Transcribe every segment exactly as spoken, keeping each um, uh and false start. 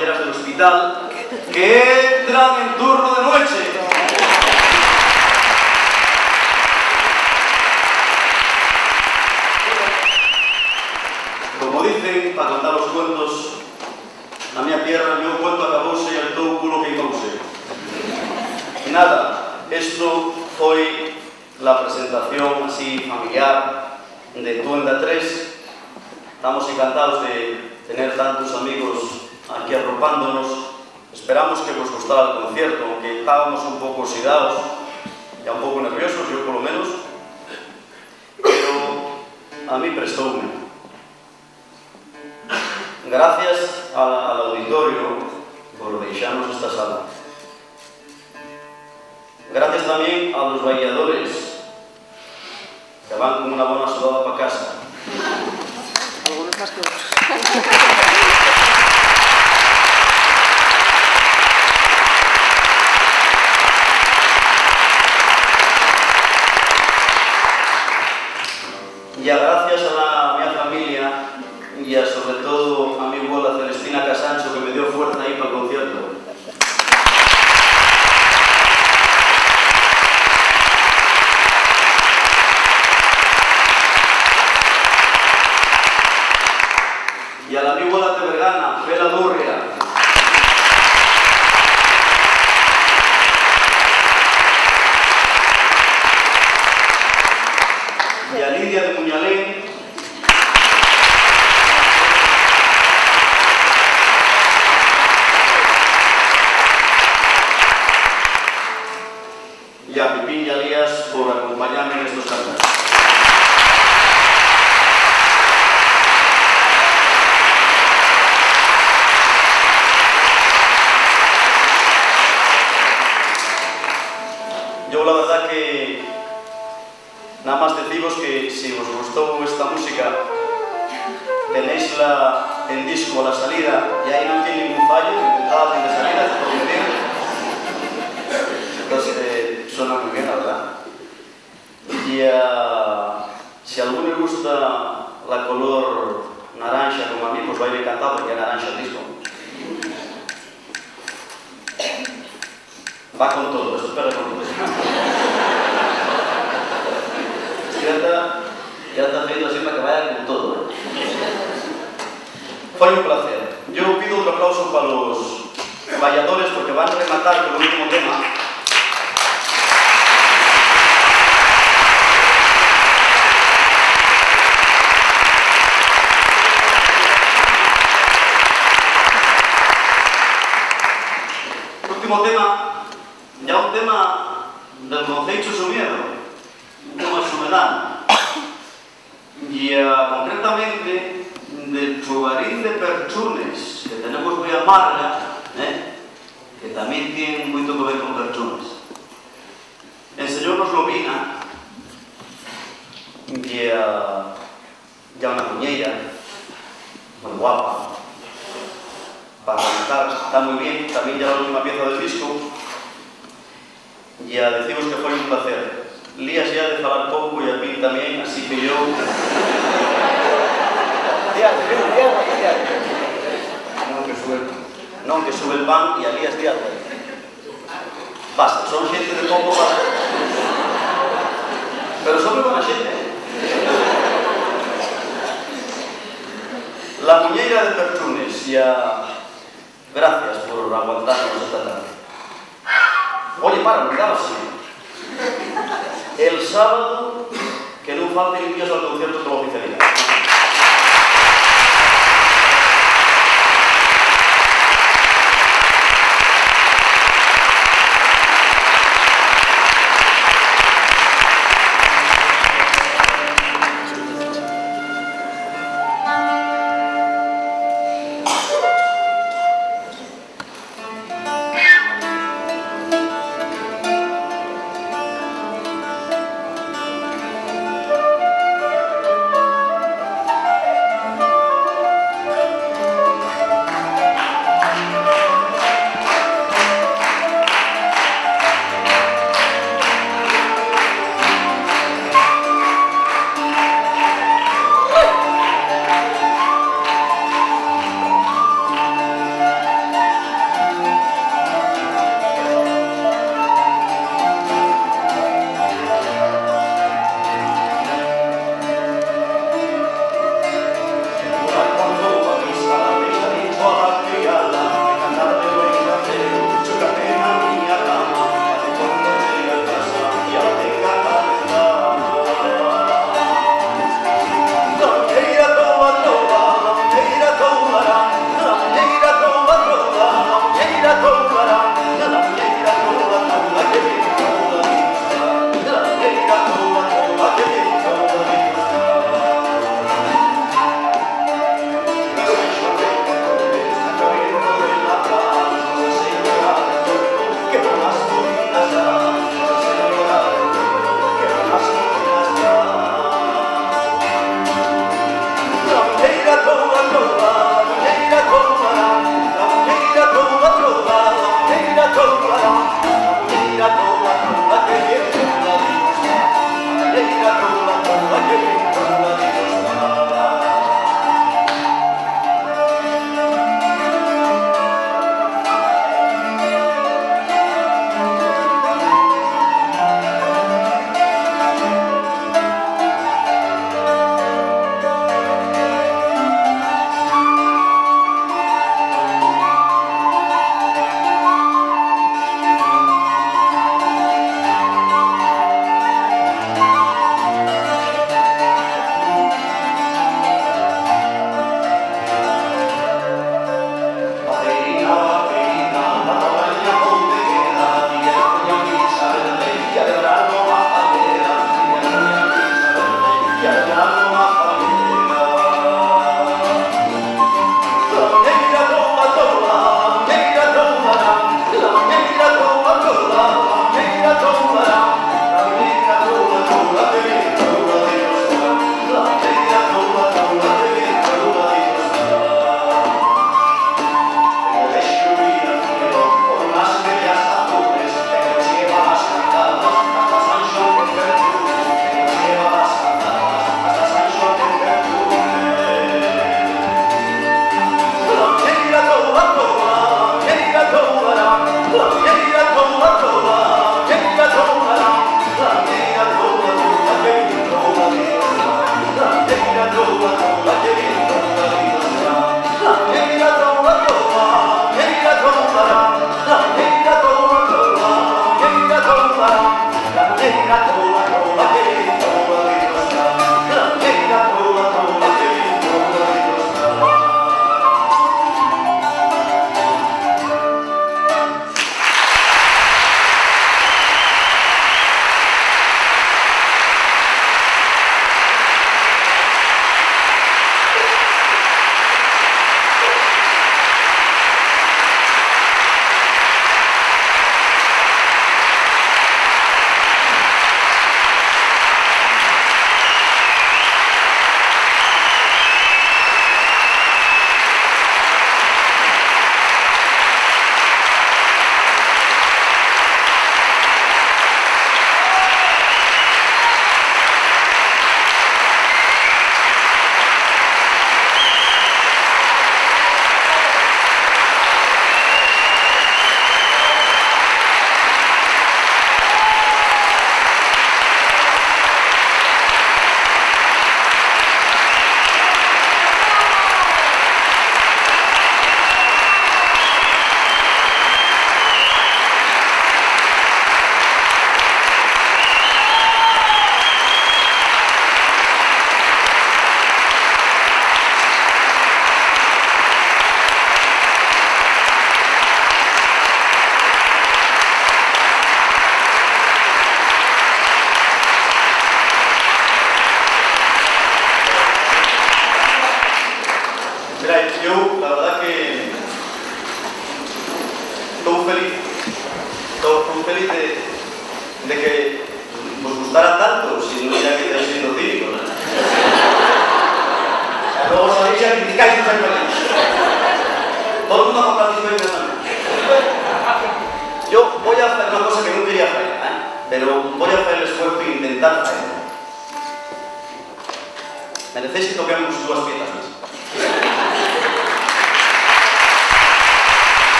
del hospital que entran en turno de nueche. Como dicen, pa contar los cuentos, na mia tierra, el meu cuento acabouse y el tou culo queimouse. Nada, esto foi la presentación así familiar de Tuenda tres. Tamos encantaos de tener tantos amigos aquí arropándonos. Esperamos que vos gustara el concierto, aunque tábamos un poco oxidaos, ya un poco nerviosos, yo polo menos, pero a mí prestoume. Gracias a, al auditorio por deixanos esta sala. Gracias también a los bailadores, que van como una bona sudada pa casa. Algunos más que otros. Ya gracias a la mia familia y a, sobre todo, a mi abuela Celestina Casancho, que me dio fuerza ahí pa'l concierto. Y a la mi abuela Tebergana, Fela Durria. Y a Lidia de Muñalén. Y a Pipín y a Elías por acompañarme en estos cantares. Yo la verdad que nada más decivos que si vos gustó esta música, tenéisla en disco a la salida, y ahí no tiene ningún fallo, ni de entrada ni de salida, se pone bien. Entonces, eh, suena muy bien, la verdad. Y, ah, si a algún le gusta la color naranxa como a mí, pues va a ir encantado porque es naranxa el disco. Va con todo, esto pega con todo. Esto ya está, ya está feito así para que vaya con todo, ¿eh? Foi un placer. Yo pido otro aplauso para los bailadores porque van a rematar con el último tema. Último tema. Ya un tema del Concecho Somiedo, un tema soberano. Y, ah, concretamente del Chugarín de Perchunes, que tenemos Vía Amarga, ¿eh? Que también tiene mucho que ver con Perchunes. Enseñónos Lobina, y, ah, ya una muñeira, muy guapa, para cantar, está muy bien, también ya la última pieza del disco. Ya decimos que fue un placer. Lías ya de falar poco y a mí también, así que yo... Díaz, Díaz, Díaz. No, que sube, no, que sube el pan y a Lías Díaz. Pasa, son gente de poco pasa. Pero son muy buena gente, ¿eh? La muñeira de Perchunes, ya. Gracias por aguantarnos esta tarde. Oye, para, olvidábase. El sábado, que nun falten indios al concierto con oficialidad. Mira, yo, la verdad que, estou feliz, estou, estou feliz de, de que vos gustara tanto, si no, ya que estáis siendo cínicos, ¿no? Luego salís a criticar y no sabéis por qué. Todo el mundo ha comprado disco de Fernando. Yo voy a hacer una cosa que no quería hacer, ¿eh? Pero voy a hacer el esfuerzo e intentar hacerlo. Merecéis que toquemos dúas piezas más.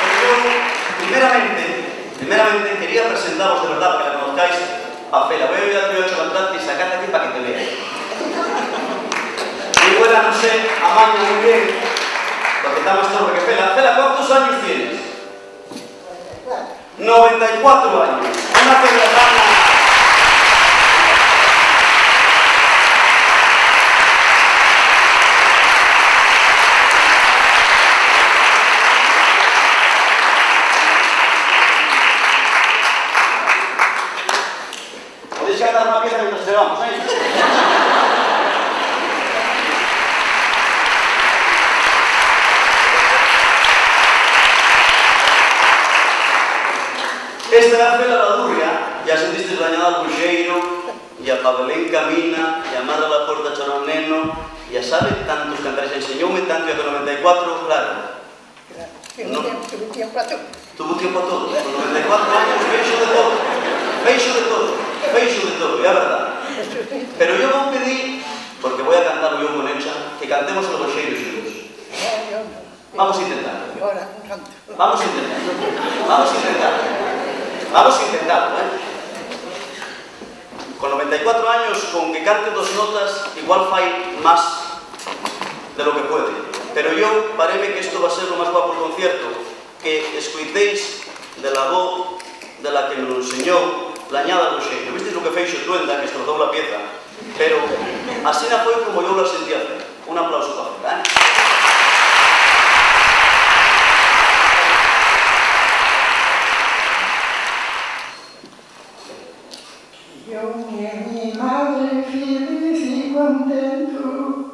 Pero yo, primeramente, primeramente quería presentaros de verdad, para que la conozcáis, a Fela. Voy a ayudar yo a Chocolate y sacarte aquí para que te vea. Igual no sé, amaña muy bien, porque está más torpe que Fela. Fela, ¿cuántos años tienes? Noventa y cuatro años. Una quebradana. Podéis cantar una pieza mientras esperamos, ¿eh? Esta era Fela la Durria, ya sentisteis la añada A Belén camina, y a madre a la puerta echar un neno, ya sabe tantos cantares, enseñóme tanto, y a noventa y cuatro, claro. Tuvo tiempo, tuvo tiempo a todo. Tuvo tiempo a todo. Con noventa y cuatro años, feixo de todo. Feixo de todo. Feixo de todo, ya verdad. Pero yo voy a pedir, porque voy a cantar yo con ella, que cantemos el Rosario, si Dios. Vamos a intentarlo. Vamos a intentarlo. Vamos a intentarlo. Vamos a intentarlo, ¿eh? Con noventa y cuatro años, con que cante dos notas, igual fai más de lo que puede. Pero yo pareme que esto va a ser lo más guapo del concierto, que escuitéis de la voz de la que me lo enseñó la ñada Roxeiro. ¿Visteis lo que feixo Tuenda, que estrozó la pieza? Pero asina foi como yo la sentí hacer. Un aplauso para Fela, ¿eh? Yo, mi, mi madre feliz y contento,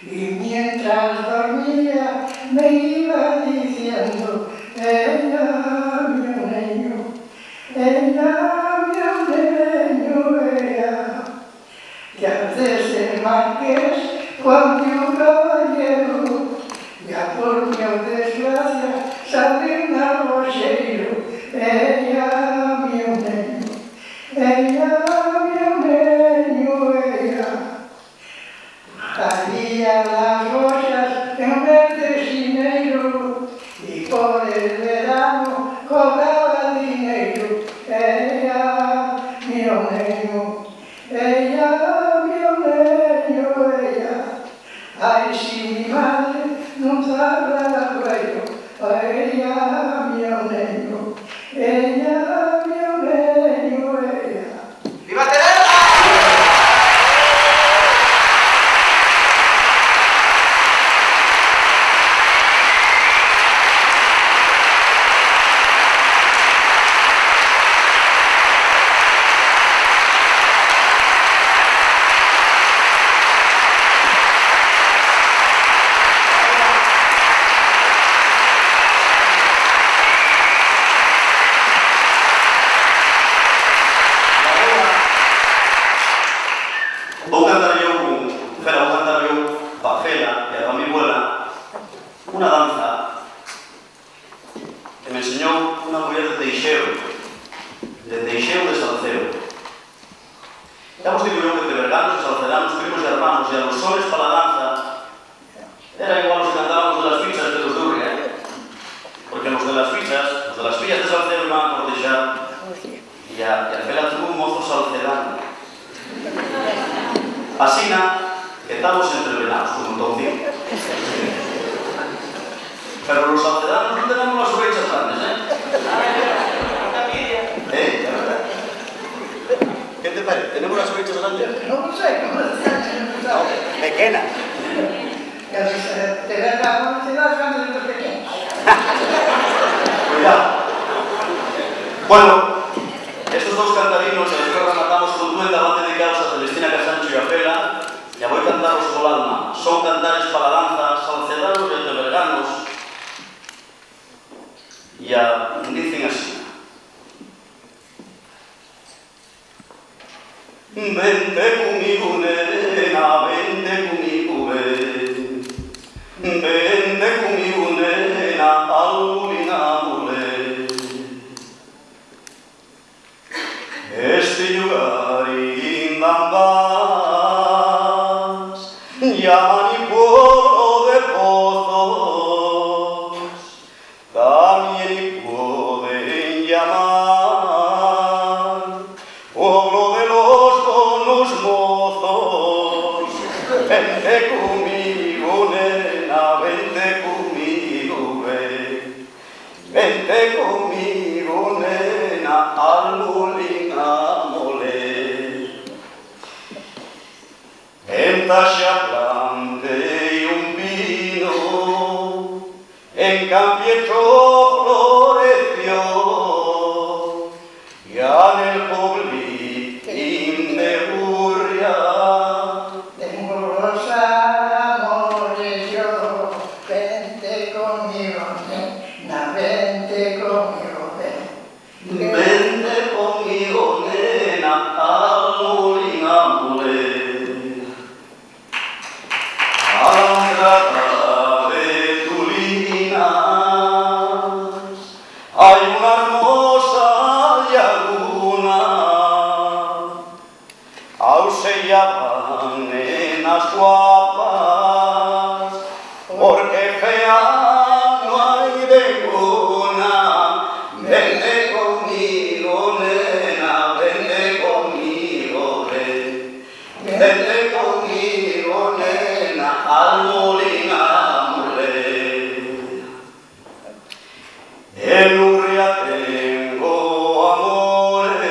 y mientras dormía me iba diciendo: "Ella, mi neño, ella, mi neño, ella". Que has de ser marqués, Juan, tu caballero, ya por mi desgracia, Sabina Roxeiro, ella, mi neño, ella, mi neño, ella. Había las roxas en vez de xineiru, y por el verano cobraba dinero, ella, mi neño. Ella, mi neño, ella. Ai, si mi madre nun sabra la cuello. Ella, mi neño. Ella, mi neño, ella. ¡Viva Teresa! Vou cantar yo, Fela, vou cantar yo pa Fela y pa mi abuela una danza que me enseñó una mujer de Teixeu, de Teixeu de Salceu. Ya vos digo yo que teberganos y salcedanos, primos y hermanos, y a los sones pa la danza, era igual los que cantábamos de las fichas que los d'Urria, ¿eh? Porque los de las fichas, los de las fichas de Salceu iban a cortexar, y a, y a Fela tuvo un mozo salcedano. Asina que tamos entrevenaos, como entonces. Pero los salcedanos no tenemos las orechas grandes, ¿eh? ¿Eh? ¿Qué te parece? ¿Tenemos las orechas grandes? No lo sé, no lo sé. No, pequeñas. Cuidado. Bueno, estos dos cantarinos, después rematamos con Tuenda, van dedicados a Celestina Casancho y a Fela. Ya voi cantaros col alma. Son cantares pa la danza, salcedanos y teberganos. Ya dicen así. Vente conmigo, nena, vente conmigo, ven. Vente conmigo, nena, al mulín a moler. Esti llugar indan vas, llaman-y pueblo de pozos, tamién-y pueden llamar pueblo de los bonos mozos. Vente conmigo, nena, vente conmigo, ven. Vente conmigo, nena, al mulín a moler. Enta xa plantei un pino, en Campietro floreció, ya nel poblitín de Urria. Tengo los amores yo, vente conmigo, nena, vente conmigo, ven. Vente conmigo, nena, al mulín a Auseyaban nenas guapas, porque fea no hai denguna. Vente conmigo, nena, vente conmigo, ven. Vente conmigo, nena, al molín a moler. En Urria tengo amores,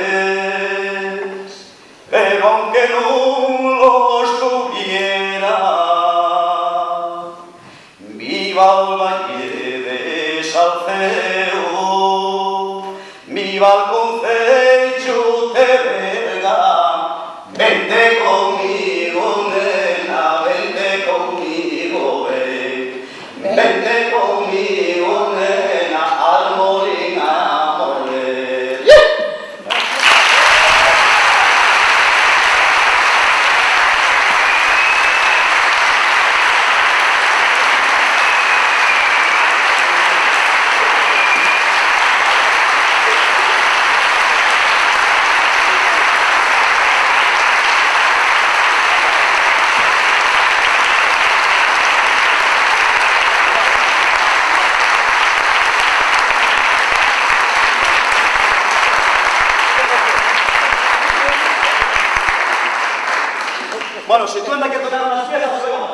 pero aunque nun los tuviera, viva el valle de Salceu, viva el conceyu de Berga. Vente conmigo, nena, vente conmigo, ven. Vente conmigo, nena, al molín a moler. Bueno, si tú andas que tocar unas piezas, pues vamos.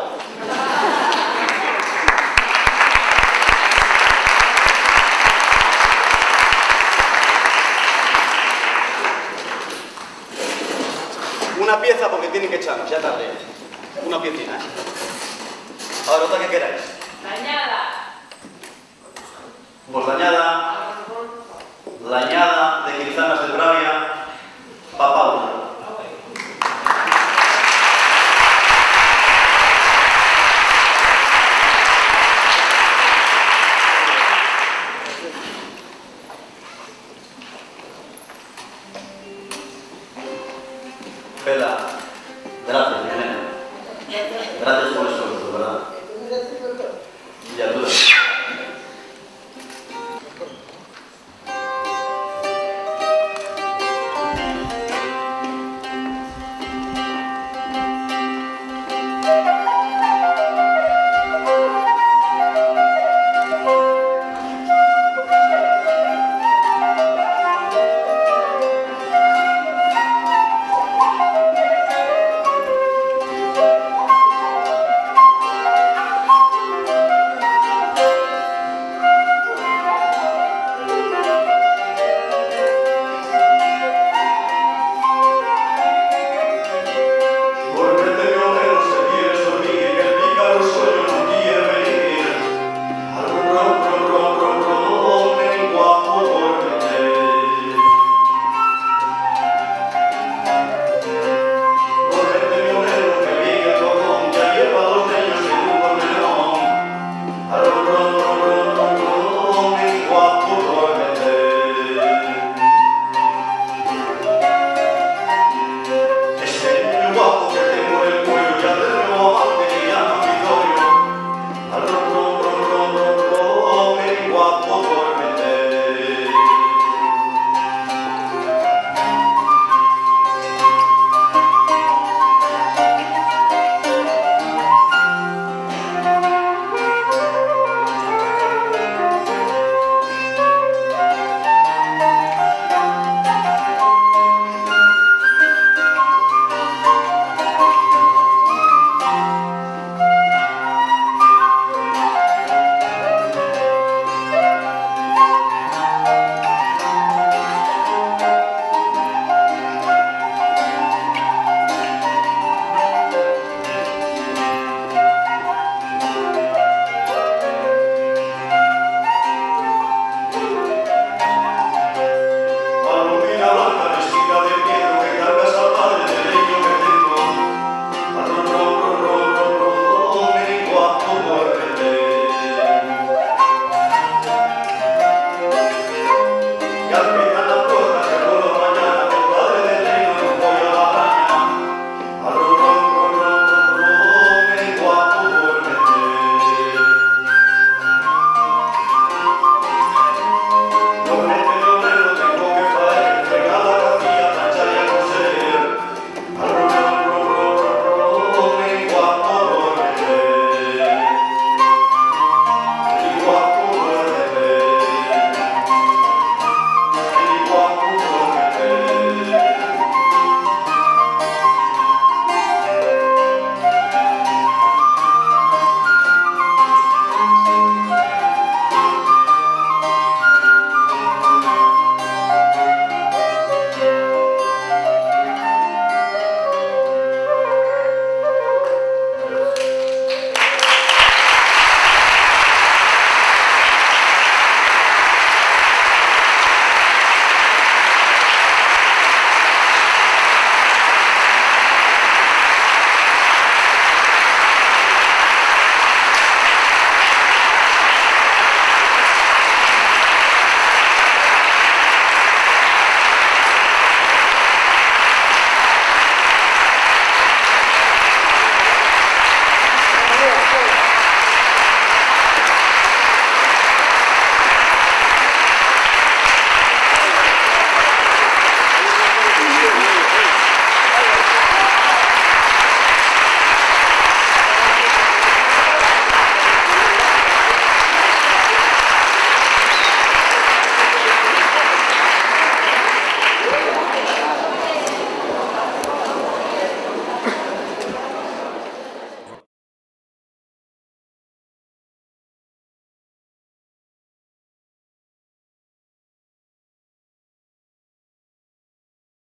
Una pieza porque tienen que echarnos, ya tarde. Una piecina, ¿eh? Ahora, otra que queráis. Mañana. Pues l'añada, l'añada de Quinzanas de Pravia, pa Paula. Pela, gracias, mi nena. Gracias por